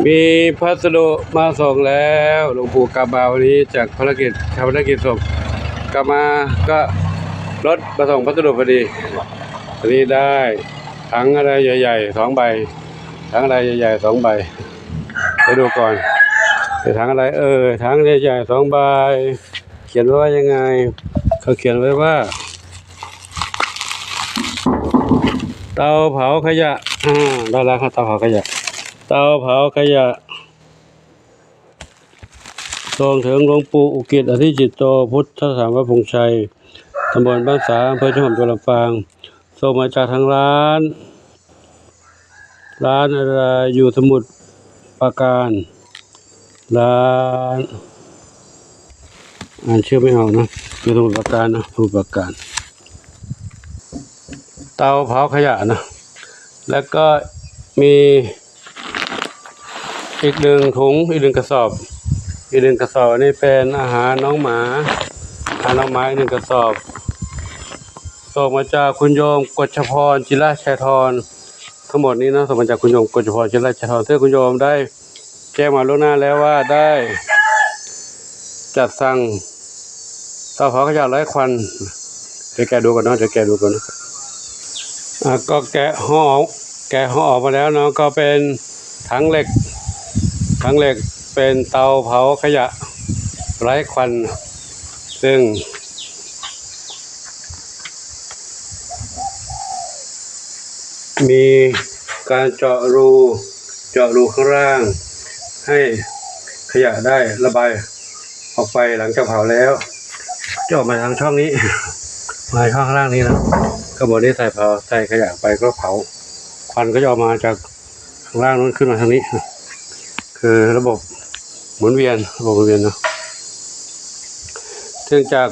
ມີພັດສະດຸມາສົ່ງແລ້ວ. ຫຼວງປູ່ກັບມາວັນນີ້ຈາກພາລະກິດ ຊາປະນະກິດສົບ ກັບມາກໍລົດມາສົ່ງພັດສະດຸພໍດີ. ອັນນີ້ໄດ້ຖັງອະໄລໃຫຍ່ໆສອງໃບ ຖັງອະໄລໃຫຍ່ໆສອງໃບ ໄປດູກ່ອນ ເປັນຖັງອະໄລເອີຍ ຖັງໃຫຍ່ໆສອງໃບ. ຂຽນໄວ້ວ່າຍັງໄງ? ເຂົາຂຽນໄວ້ວ່າ ເຕົາເຜົາຂະຫຍະ ອາ ໄດ້ແລ້ວ ເຕົາເຜົາຂະຫຍະ ເຕົາເຜົາຂະຫຍະ ສົ່ງເຖິງຫຼວງປູ່ອຸກິດ ອະທິຈິດໂຕ ພຸດທະສະຖານວັດພົງໄຊ ຕຳບົນບ້ານສາ ອຳເພີຊຽງຂວາງ ຈັງຫວັດລຳປາງ. ສົ່ງມາຈາກທາງຮ້ານ ຮ້ານອາດາຢູ່ສະໝຸດປາການ ຮ້ານ ອ່ານຊື່ໄມ່ອອກນະ ຢູ່ສະໝຸດປາການນະ ສະໝຸດປາການ ເຕົາເຜົາຂະຫຍະນະ. ແລ້ວກໍມີອີກໜຶ່ງຖົງ ອີກໜຶ່ງກະສອບ ອີກໜຶ່ງກະສອບ ອັນນີ້ເປັນອາຫານນ້ອງໝາ ອາຫານນ້ອງໝາອີກໜຶ່ງກະສອບ ສົ່ງມາຈາກຄຸນໂຍມກົດຊະພອນ ຈິລະໄຊທອນ. ທັງໝົດນີ້ເນາະ ສົ່ງມາຈາກຄຸນໂຍມກົດຊະພອນ ຈິລະໄຊທອນ ເຊິ່ງຄຸນໂຍມໄດ້ແຈ້ງມາລ່ວງໜ້າແລ້ວວ່າໄດ້ຈັດສັ່ງເຕົາເຜົາຂະຫຍະໄຮ້ຄວັນ. ດຽວແກະດູກ່ອນເນາະ ດຽວແກະດູກ່ອນເນາະ. ອ່າ ກໍແກະຫໍ່ ແກະຫໍ່ອອກມາແລ້ວເນາະ ກໍເປັນຖັງເຫຼັກ ຖັງເຫຼັກເປັນເຕົາເຜົາຂະຫຍະໄຮ້ຄວັນ ເຊິ່ງ ມີການເຈາະຮູ ເຈາະຮູຂ້າງລ່າງ ໃຫ້ຂະຫຍະໄດ້ລະບາຍອອກໄປຫຼັງຈາກເຜົາແລ້ວ ຈະອອກມາທາງຊ່ອງນີ້ ມາຊ່ອງຂ້າງລ່າງນີ້ນະ. ກໍບໍ່ໄດ້ໃສ່ເຜົາ ໃສ່ຂະຫຍະໄປກໍເຜົາ ຄວັນກໍຈະອອກມາຈາກ ຂ້າງລ່າງນັ້ນຂຶ້ນມາທາງນີ້ ຄືລະບົບໝູນວຽນ ລະບົບໝູນວຽນເນາະ. ເນື່ອງຈາກ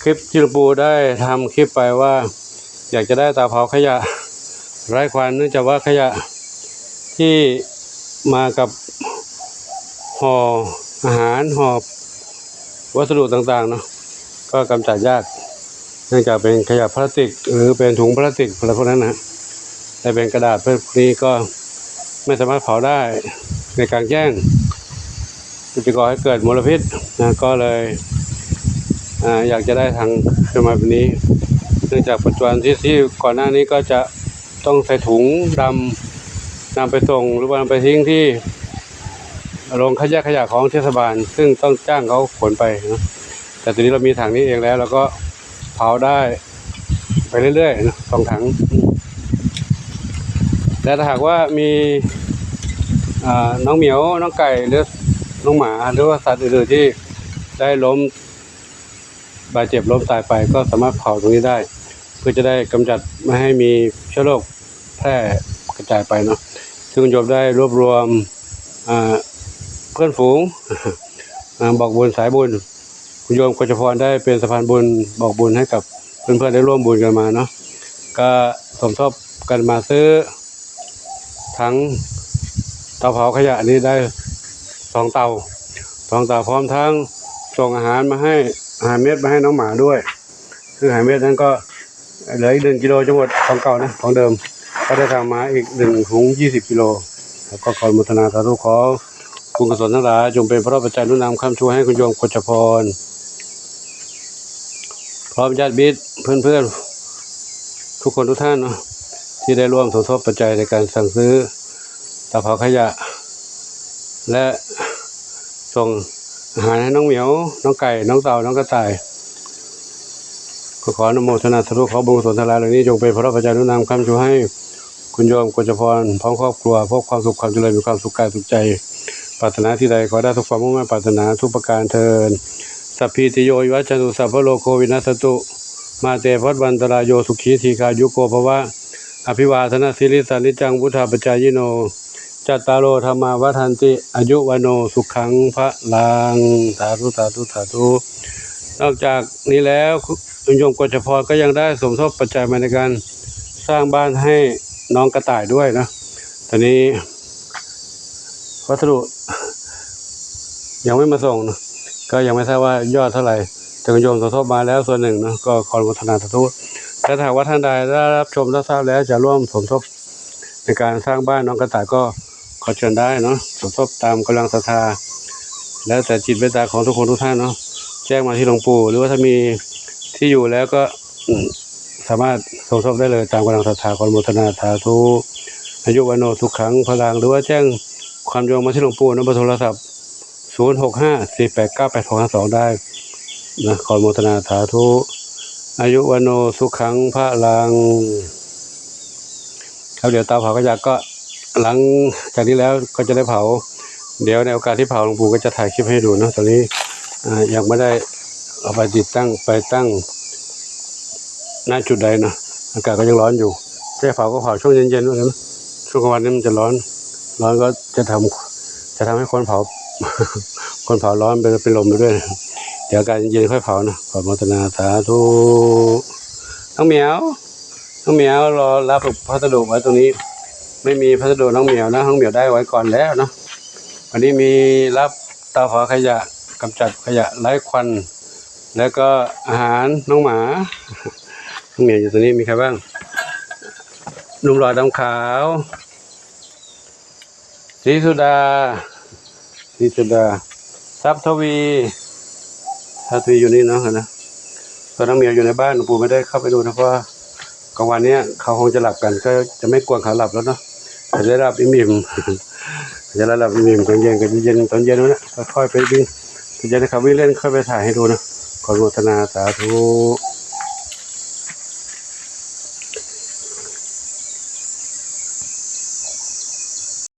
ຄລິບທີ່ຫຼວງປູ່ໄດ້ທຳຄລິບໄປວ່າ ຢາກຈະໄດ້ເຕົາເຜົາຂະຫຍະໄຮ້ຄວັນ ເນື່ອງຈາກວ່າຂະຫຍະທີ່ມາກັບຫໍ່ອາຫານ ຫໍ່ ວັດສະດຸຕ່າງໆເນາະ ກໍກຳຈັດຍາກ ເນື່ອງຈາກເປັນຂະຫຍະພລາສຕິກ ຫຼື ເປັນຖົງພລາສຕິກ ອະໄລພວກນັ້ນນະ ແລະ ເປັນກະດາດ ພວກນີ້ກໍໄມ່ສາມາດເຜົາໄດ້ໃນກາງແຈ້ງ ກໍຈະກໍ່ໃຫ້ເກີດມົນລະພິດນະ. ກໍເລີຍ ອາ ຢາກຈະໄດ້ຖັງຂຶ້ນມາແບບນີ້ ເນື່ອງຈາກປັດຈຸບັນທີ່ ທີ່ກ່ອນໜ້ານີ້ກໍຈະ ຕ້ອງໃສ່ຖົງດຳນຳໄປສົ່ງ ຫຼືວ່ານຳໄປຖິ້ງທີ່ໂຮງຄັດແຍກຂະຫຍະຂອງເທດສະບານ ຊຶ່ງຕ້ອງຈ້າງເຂົາຂົນໄປເນາະ. ແຕ່ຕອນນີ້ເຮົາມີຖັງນີ້ເອງແລ້ວ ເຮົາກໍເຜົາໄດ້ໄປເລື້ອຍໆເນາະ ສອງຖັງ. ແຕ່ຖ້າຫາກວ່າມີ ອ່າ ນ້ອງໝຽວ ນ້ອງໄກ່ ຫຼື ນ້ອງໝາ ຫຼືວ່າສັດອື່ນໆທີ່ໄດ້ລົ້ມ ບາດເຈັບລົ້ມຕາຍໄປ ກໍສາມາດເຜົາຕົງນີ້ໄດ້ ເພື່ອຈະໄດ້ກຳຈັດບໍ່ໃຫ້ມີເຊື້ອໂລກແຜ່ກະຈາຍໄປເນາະ. ຊຶ່ງໂຍມໄດ້ລວບລວມ ອ່າ ເພື່ອນຝູງ ອ່າ ບອກບຸນສາຍບຸນ ໂຍມກໍຈະພອນໄດ້ເປັນສະພານບຸນບອກບຸນໃຫ້ກັບເພື່ອນໆໄດ້ຮ່ວມບຸນກັນມາເນາະ ກະສົມທົບກັນມາຊື້ ຖັງເຕົາເຜົາຂະຫຍະນີ້ໄດ້ສອງເຕົາ ສອງເຕົາ ພ້ອມທັງສົ່ງອາຫານມາໃຫ້ ອາຫານເມັດມາໃຫ້ນ້ອງໝາດ້ວຍ. ຄືອາຫານເມັດນັ້ນກໍເຫຼືອອີກໜຶ່ງກິໂລຈະໝົດ ຂອງເກົ່ານະ ຂອງເດີມ ກໍໄດ້ສັ່ງມາອີກໜຶ່ງຖົງ ຊາວກິໂລ. ແລ້ວກໍຂໍອະນຸໂມທະນາສາທຸ ຂໍບຸນກຸສົນທັງຫຼາຍຈົ່ງເປັນພະລະປັດໄຈໜູນນຳຄ້ຳຊູໃຫ້ຄຸນໂຍມກົດຈະພອນ ພ້ອມຍາດມິດເພື່ອນໆ ທຸກຄົນທຸກທ່ານເນາະ ທີ່ໄດ້ຮ່ວມສົມທົບປັດໄຈໃນການສັ່ງຊື້ເຕົາເຜົາຂະຫຍະ ແລະ ສົ່ງອາຫານໃຫ້ນ້ອງໝຽວ ນ້ອງໄກ່ ນ້ອງເຕົ່າ ນ້ອງກະຕ່າຍ. ກໍຂໍອະນຸໂມທະນາສາທຸ ຂໍບຸນກຸສົນທັງຫຼາຍເຫຼົ່ານີ້ຈົ່ງເປັນພະລະປັດໄຈໜູນນຳຄ້ຳຊູໃຫ້ ຄຸນໂຍມກົດຈະພອນ ພ້ອມຄອບຄົວ ພົບຄວາມສຸກຄວາມຈະເລີນ ມີຄວາມສຸກກາຍສຸກໃຈ ປາດຖະໜາສິ່ງໃດຂໍໄດ້ສົມຄວາມມຸ່ງມາດປາດຖະໜາທຸກປະການເທີນ. ສັບພີຕິໂຍ ວິວັດຈັນຕຸ ສັບພະໂລໂກວິນັດສັນຕຸ ມາເຕພະວັດວັນຕະລາຍໂຍ ສຸຂີ ດີຄາຍຸໂກ ພະວະ. ອະພິວາທະນະສີລິສະ ນິຈຈັງ ວຸດທາປະຈາຍິໂນ ຈັດຕາໂລ ທຳມາ ວັດທັນຕິ ອາຍຸ ວັນໂນ ສຸຂັງ ພະລັງ. ສາທຸ ສາທຸ ສາທຸ. ນອກຈາກນີ້ແລ້ວ ໂຍມກົດຈະພອນກໍຍັງໄດ້ສົມທົບປັດໄຈມາໃນການສ້າງບ້ານໃຫ້ນ້ອງກະຕ່າຍດ້ວຍເນາະ. ຕອນນີ້ວັດສະດຸຍັງໄມ່ມາສົ່ງເນາະ ກໍຍັງໄມ່ຊາບວ່າຍອດເທົ່າໃດ ແຕ່ກໍໂຍມສົມທົບມາແລ້ວສ່ວນໜຶ່ງເນາະ ກໍຂໍອະນຸໂມທະນາສາທຸ. ແລະ ຖ້າຫາກວ່າທ່ານໃດໄດ້ຮັບຊົມຮັບຊາບແລ້ວ ຈະຮ່ວມສົມທົບໃນການສ້າງບ້ານນ້ອງກະຕ່າຍ ກໍ ກໍເຊີນໄດ້ເນາະ ສົມທົບຕາມກຳລັງສັດທາ ແລ້ວແຕ່ຈິດເມດຕາຂອງທຸກຄົນທຸກທ່ານເນາະ ແຈ້ງມາທີ່ຫຼວງປູ່ ຫຼືວ່າຖ້າມີທີ່ຢູ່ແລ້ວກໍ ອືມ ສາມາດສົມທົບໄດ້ເລີຍຕາມກຳລັງສັດທາ. ຂໍອະນຸໂມທະນາສາທຸ ອາຍຸວັນໂນສຸຂັງພະລັງ ຫຼືວ່າແຈ້ງຄວາມໂຍງມາທີ່ຫຼວງປູ່ເນາະ ເບີໂທລະສັບ ສູນຫົກຫ້າ ສີ່ແປດເກົ້າ ແປດຫົກຫ້າສອງ ໄດ້ນະ. ຂໍອະນຸໂມທະນາສາທຸ ອາຍຸວັນໂນສຸຂັງພະລັງ. ແລ້ວດຽວເຕົາເຜົາຂະຫຍະກໍ ຫຼັງຈາກນີ້ແລ້ວກໍຈະໄດ້ເຜົາ. ດຽວໃນໂອກາດທີ່ເຜົາ ຫຼວງປູ່ກໍຈະຖ່າຍຄລິບໃຫ້ດູເນາະ. ຕອນນີ້ ອາ ຍັງບໍ່ໄດ້ເອົາໄປຕິດຕັ້ງ ໄປຕັ້ງ ນະຈຸດໃດເນາະ. ອາກາດກໍຍັງຮ້ອນຢູ່ ແຕ່ເຜົາກໍເຜົາຊ່ວງເຢັນໆ ວ່າຊັ້ນເນາະ. ຊ່ວງກາງວັນນີ້ມັນຈະຮ້ອນ ຮ້ອນກໍຈະທຳ ຈະທຳໃຫ້ຄົນເຜົາ ຄົນເຜົາຮ້ອນເປັນ ເປັນລົມໄປດ້ວຍ. ດຽວອາກາດເຢັນໆ ຄ່ອຍເຜົາເນາະ. ຂໍອະນຸໂມທະນາສາທຸ. ນ້ອງໝຽວ ນ້ອງໝຽວ ລໍຮັບພັດສະດຸໄວ້ຕົງນີ້. ໄມ່ມີພັດສະດຸນ້ອງໝຽວນະ ນ້ອງໝຽວໄດ້ໄວ້ກ່ອນແລ້ວເນາະ. ວັນນີ້ມີຮັບເຕົາເຜົາຂະຫຍະ ກຳຈັດຂະຫຍະໄຮ້ຄວັນ ແລ້ວກໍອາຫານນ້ອງໝາ. ນ້ອງໝຽວຢູ່ຕົງນີ້. ມີໃຄບ້າງ? ໜຸ່ມຫຼໍ່ດຳຂາວ ສີສຸດາ ສີສຸດາ ຊັບທະວີ ຊັບທະວີຢູ່ນີ້ເນາະ. ນະ ສ່ວນນ້ອງໝຽວຢູ່ໃນບ້ານ ປູ່ໄມ່ໄດ້ເຂົ້າໄປດູນະ ເພາະວ່າກາງວັນເນີ້ຍເຂົາຄົງຈະຫຼັບກັນ ກໍຈະໄມ່ກວນເຂົາຫຼັບແລ້ວເນາະ. ເຂົາຈະໄດ້ຫຼັບອີ່ມໆ ເຂົາຈະໄດ້ຫຼັບອີ່ມໆ ຕອນເຢັນກໍເຢັນ ຕອນເຢັນນັ້ນແຫຼະ ຄ່ອຍໄປວິ່ງ ຕອນເຢັນໃຫ້ເຂົາວິ່ງເລ່ນ ຄ່ອຍໄປຖ່າຍໃຫ້ດູເນາະ. ຂໍອະນຸໂມທະນາສາທຸ.